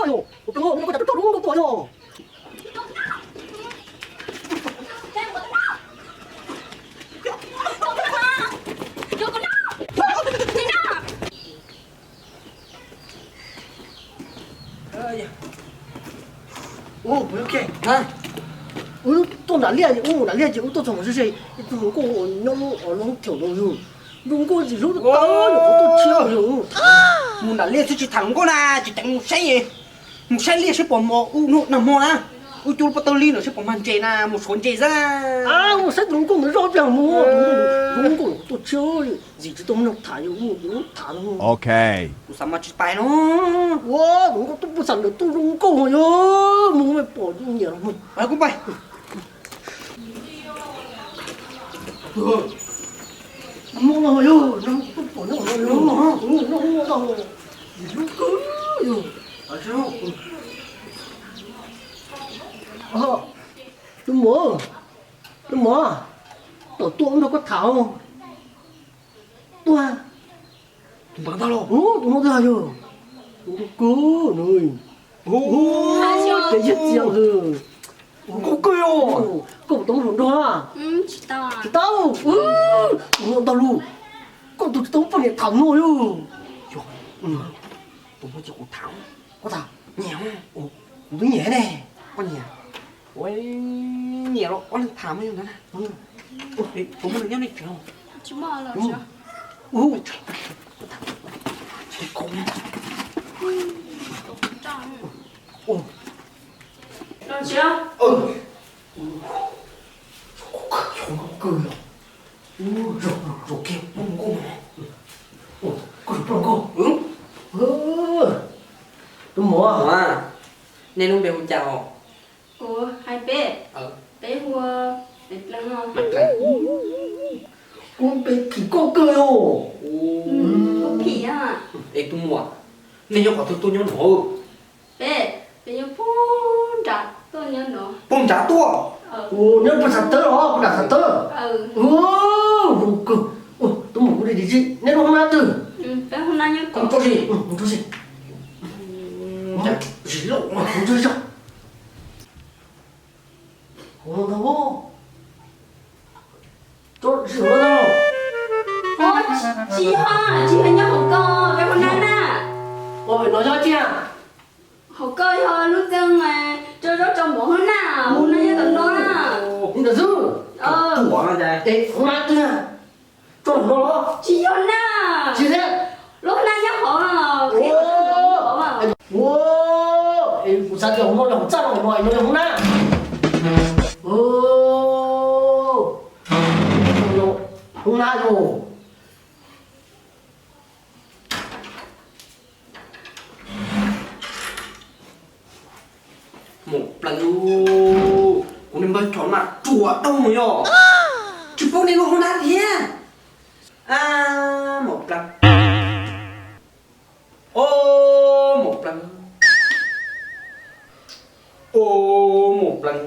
Tus no koj cov rau zoo nkauj tuaj yog. Ub, tuaj nram liaj, ub, nram liaj ces ub tuaj txog mus ze ze, ib tug hluas nkauj nyob lub, lub theem no yog zoo nkauj ntxim hlub tau, yog qhov tuaj tsis yog. Mus nram liaj xwb tsis tham hluas nkauj na, tsis teev mus saib, mus saib liaj saib pom mos, ub, nag hmo na, ub, cub lub pob tawb liab no saib pom mag ntses na, mus suav ntses xwb. Mus saib tus hluas nkauj ntawd zoj pliag mus, tus hluas nkauj no qhov tuaj tsis yog, ntxim tsis tau mloog tham, yog ub tham no. Kuv xav mas tsis pais no. Ua, tus hluas nkauj tuaj pub xam ntawm tuaj zoo nkauj yog mus pom nyiam los mus. Kuv pais. Nag hmo no yog, nag hmo kuv tuaj pom nyob no yog, nag hmo no yog, ntxim hlub kawg yog. Tus muam, tus muam, tom tuaj nrog koj tham. Tuaj. Tus npawg ntag los? Tus no twb hais yog. Tus nkauj kawg no. Tus nkauj kawg yog. Koj puas tau muaj hluas nraug? Tsis tau. Tus no ntag los. Koj tus tsis tau poj niam tham no yog. Yog. Tus no ces kuv tham. Koj tham? Nyiam. Kuv twb nyiam ne. Koj nyiam? Ua, nyiam los ob leeg tham mas yog ntawd na. Kuv muaj nws nyob nej tsev. Koj tsis poj nkauj. Tus muam, nej lub npe hu cas os? Kuv hais peb, peb hu Maiv Pleev. Kuv npe phim koj kawg os. Kuv phim. Es tus muam, nej nyob qhov twg tuaj nyob no? Peb, peb nyob puag nrad tuaj nyob no. Puag nrad tuaj? Nyob puag Xav Tawb los? Puag nram Xav Tawb. Zoo kawg. Tus muam, kuv li dim tsi, nej lub hoob nab twg? Mus tso si, mus tso si. Zis loj mas kuv tso zog. Hauv no ntag. Tso zis hauv no ntag. Tsis yog, tsis yog nyob hauv ko, peb hoob nab na. No yog tsi? Hauv ko yog lub txeeg tso zaub tso mov hoob nab, hoob nab nyob tom no na. Li ntawd xwb. Es hoob nab twg? Tso no los? Tsis yog na. Tsis thiab. Lub hoob nab nyob hauv. Es kuv xav tias hauv no yog hauv txaj, hauv no no yog hoob nab. Hoob nab yog. Maum Pleev, kuv niag npawg Chom mas ruam dau mus yog, tsis paub niag lub hoob nab thiab. A, Maum Pleev. O, Maum Pleev. O, Maum Pleev.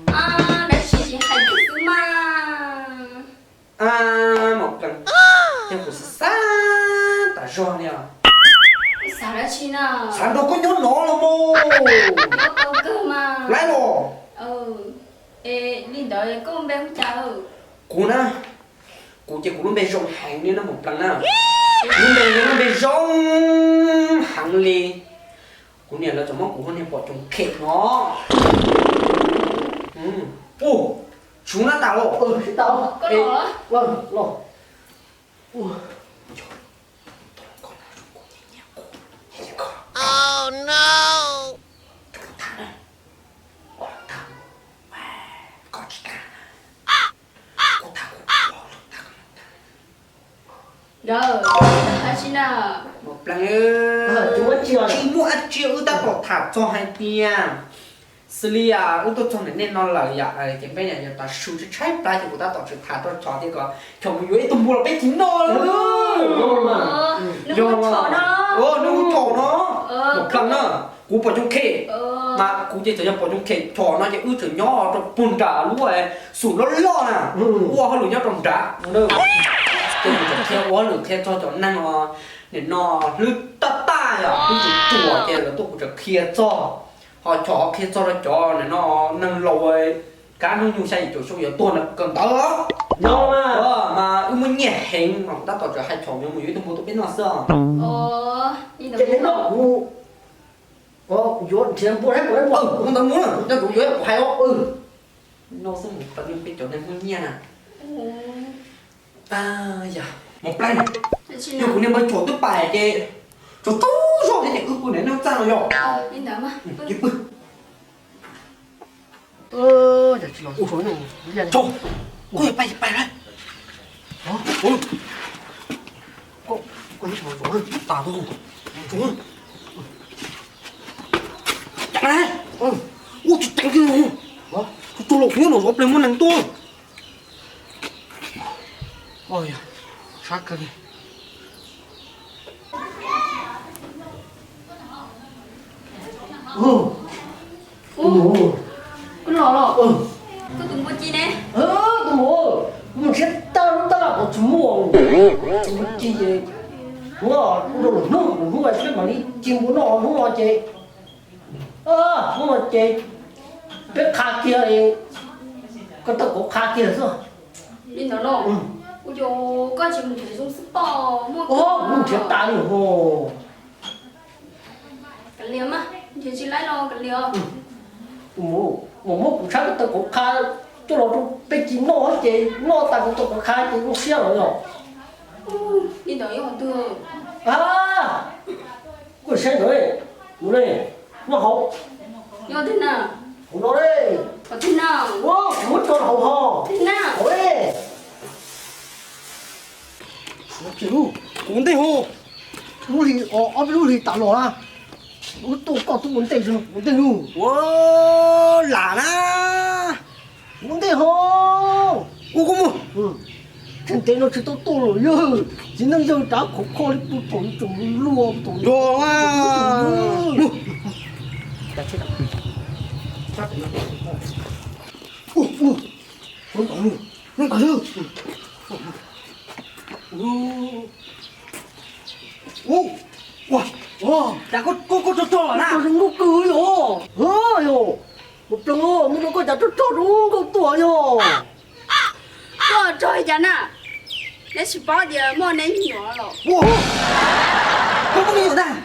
Dab tsi tsis hais kuv xwb mas. A, Maum Pleev, yog kuv xav xav tas zog li os. Xav dab tsi na? Xav nrog koj nyob no los mas. Nyob tau kawg mas. Laib los. Es li ntawd koj npe hu cas? Kuv na, kuv ces kuv lub npe zoo heev li na Maum Pleev na. Lub npe, lub npe zoo heev li. Kuv niam lawv txawm muab kuv hu niag Pom Coom Khem no. Ua, tsis hu nab tas los? Tsis tau. Ntawd, hais tsi na? Maum Pleev, tsis muaj dab tsi, wb tab tom tham txog hais tias xws li wb tuaj txog ntawm nej no lawm yom, ces peb yuav tas su tshaib tshaib plab ces kuv tab tom tseem tham rau Chom tias kom Chom mus yuav ib tug npua los peb tiv noj. Yog, nws hu Chom no, Maum Pleev na. Kuv Pom Coom Khem, mas kuv ces txawm yog Pom Coom Khem, Chom no ces wb tseem nyob rau puag nram lub xum loj loj na, ua hauj lwm nyob rau nrad. Ces kuv tseem qhia ua hauj lwm qhia txog cov neeg os, nim no hlwb taj taj Twb tsuas tsuas ces lawv tuaj kuv tseem qhia txog, ho chom qhia txog rau cov no neeg laus, kab hnub nyoog xya yim caum xyoo yuav tuag ntawd kawm ntawv. Mas wb muaj nyiaj heev mas kuv tab tom tseem hais chom yuav mus yuav ib tug npua tuaj peb noj xwb. Ces neb noj kuv yuav nrhiav npua, ntawd mus, coj kuv yuav kuv hais os. No xwb mus tau peb cov neeg muaj nyiaj na. Yog mus plaub, yog kuv niag npawg Tsuas twb pais ces tsaug tsaug zog thiab ces wb pw ntawm no txaj no yog. Ces pw. Koj yuav pais pais lawm. Koj, koj ib tug tsuas tas tus tsuas. Ceev na. Ua tsis ceev kiag. Tus tsuas los kuv nyob nram zov ple muaj neeg tuaj. Sab kawg li. Tus mus, koj los los. Koj tus npua ci ne? Tus mus, mus nrhiav tag lub tab laj qhov tsis muaj. Tus npua ci ces hnub no kuv rau lwm hnub, lwm hnub seb mam li ci npua noj hnub no ces, hnub no ces peb qha kiag, koj tau kuv qha kiag xwb. Li ntawd los, ua cas koj tsis mus nrhiav zoo xwb pob, muaj, kuv nrhiav tas li hos. Kav liam mas, nrhiav tsis laib los kav liam. Mus, mus muab kuv tshab koj tau kuv qha coj los rau peb ci noj ces noj tas kuv tau kuv qha ces zoo siab lawm yog. Li ntawd yog qhov twg? Koj saib ntawd, mus ne, nyob hauv. Yog twg na? Hauv no ne. Qhov twg na? Kuv muab tso hauv ho. Twg na? Hauv ne. Kuv ntej ho, lub hlis, ob peb lub hlis tas los na, wb tuaj koj tuaj ua ntej, kuv ntej lug. Ua lam na, kuv ntej ho. Ua koj mus. Tseem ntev no tsis tau tuaj los yog txiv neej yawg dav khov kho li puag thaum tseem luag thaum. Ua, cas koj, koj, koj tso tso na? Koj zoo nkauj kawg yog. Yog, mus ploog, mus rau koj cas tso tso zoo nkauj tuaj yog. Koj tso li cas na? Neb tsis paub tias muaj neb me nyuam los? Koj muaj me nyuam ntag?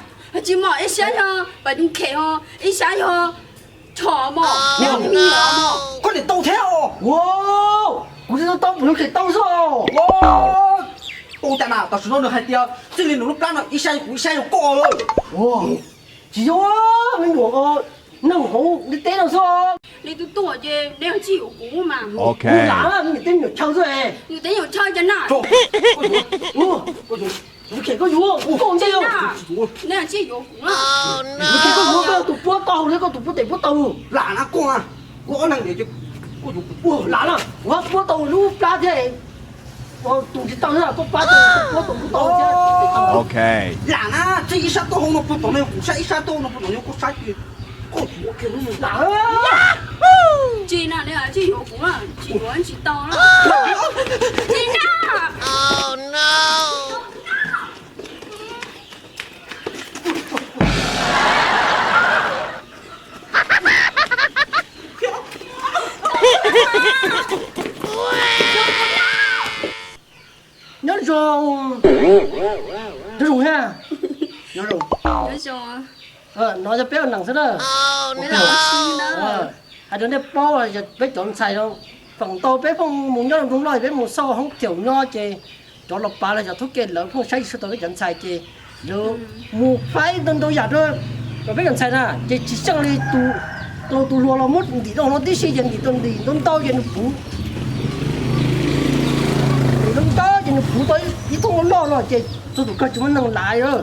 Tsis muaj, ib sab yog pas khem ho, ib sab yog chom mog, neb muaj me nyuam mog. Koj niam tau thiab os? Kuv tsis tau tau, kuv niam tau xwb os. Ua cas na, tam sim no nws hais tias txij li nws lub plab no ib sab yog kuv ib sab yog koj. Tsis yog, me nyuam neeg hauv ntiaj teb no xwb. Neb twb tuaj ces neb tsis yuav kuv mas. Kuv lam me nyuam teb me nyuam chaw xwb. Me nyuam teb me nyuam chaw cas na. Kuv khem koj yuav, kuv koj ntej. Neb tsis yuav kuv na. Kuv khem koj yuav koj tus puab tau, koj tus puab tes puab taw. Lam na koj, kuv ob leeg tias koj yuav kuv, lam na, kuv puab tau lub plab thiab. Tus tsis tau xwb, koj pab tus puab tau lub tau thiab. Lam na, txij ib sab taub hau no puag tom no yog kuv sab, ib sab taub hau no puag tom no yog koj sab, ces koj yuav kiag lub lam. Tsis na, neb tsis yuav kuv na, tsis yuav tsis tau na. Tsis na. Nyob zoo. Nyob zoo thiab. Nyob zoo. No yog peb ua neeg xwb na. Hais rau nej paub, peb cov ntxhais no, feem ntau peb pheej mus nyob nroog loj, peb mus xauj hoob chaum nyob ces cov los pav los cov thoob ke lawv pheej saib tsis tau peb cov ntxhais ces lawv mus faib ntau ntau yam rau peb cov ntxhais na ces tsis xyeej li tus, tus hluas los muab ntim rau hauv no tib si ces ntim tau ntim ntau ntau ces nws puv, ntim ntau ntau ces nws puv tau ib thooj loj loj no ces txhua tus kawg tsis muaj neeg lav.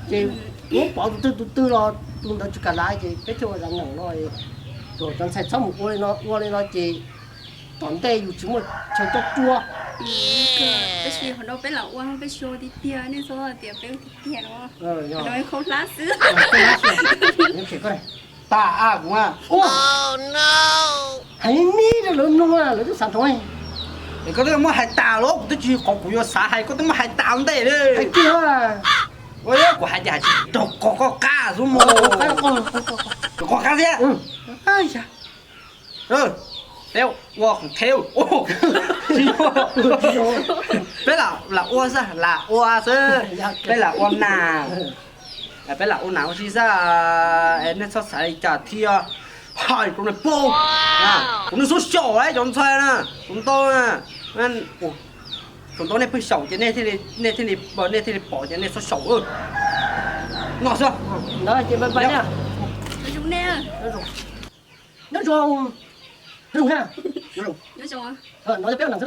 Ces muab pov tus twg tus twg los tus ntawd tsis kam lav ces peb thiaj ua zam neem no. Cov ntxhais txhob mus ua li no, ua li no ces tom ntej yus tsis muaj chaw coj cuab. Tab sis qhov no peb lam ua no peb tsis ua tiag tiag, nej txhob tias peb ua tiag tiag no. Qhov no khaub hlab xwb. Tas a kuv. Hais nib rau lawv mloog, lawv twb xav hnov. Es koj twb muab hais tas los, kuv twb tsis, qhov kuv yuav xav hais koj twb muab hais tas ua ntej li. Hais tiag. Kuv hais tias hais tsis raug qog qab xwb mog. Raug qog qab thiab. Peb ua qhov thev, peb lam ua xwb, lam ua xwb, peb lam ua nas, peb lam ua nas ua si xwb. Nej txhob xav li cas thiab. Hais rau nej paub, kuv niag xub xyaum cov ntxhais na, tus ntau, tus ntau nej pheej xyaum ces nej thiaj li, nej thiaj li pom ces nej txhob xyaum. No xwb. Nyob zoo, nyob zoo na. No yog peb ua neeg xwb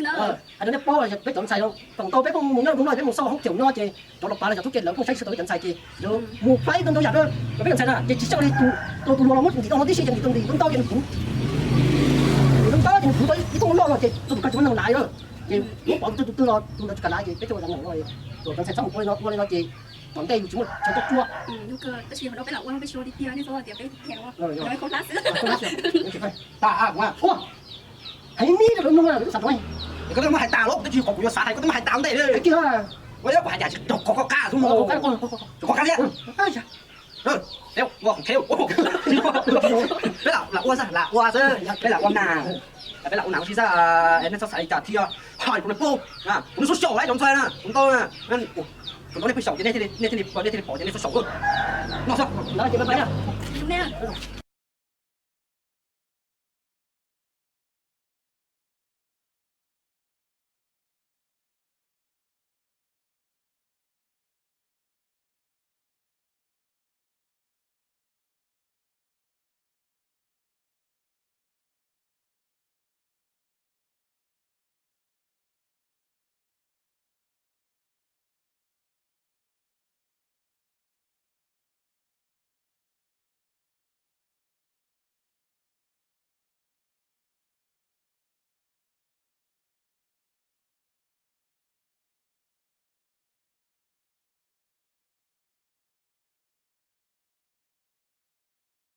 na. Hais rau nej paub, peb cov ntxhais koom tau peb pheej mus nyob zoo no, peb mus xauj hoob caum nyob ces cov los pav los yog thub ke lawv pheej saib tsis tau peb cov ntxhais ces lawv mus faib ntau ntau yam rau peb cov ntxhais na ces tsis xyaum li tus, tus hluas los muab ntim tau no tib si ces ntim tau ntim ntau ces nws puv, ntim ntau ces nws puv tau ib thooj loj no ces tus koj tsis muaj neeg lav. Ces muab pov tus twg los tus ntawd tsis kam lav ces peb cov ua zoo no, cov ntxhais txhob mus ua li no ces tom ntej yus tsis muaj chaw tuaj cuab. Hais ib mi rau lawv mloog, koj twb muab hais tas los, tab sis qhov kuv yuav xav hais koj twb muab hais tas ua ntej li. Kuv hais tias hais tsis raug qog qab xwb mog. Raug qog qab thiab. Peb ua qhov thev, peb lam ua xwb, lam ua xwb, peb lam ua nas, peb lam ua nas ua si xwb. Nej txhob xav li cas thiab. Hais rau nej paub, kuv niag xub xyaum cov ntxhais na, tus ntau, tus ntau nej pheej xyaum ces nej thiaj li, nej thiaj li pom ces nej txhob xyaum. No xwb.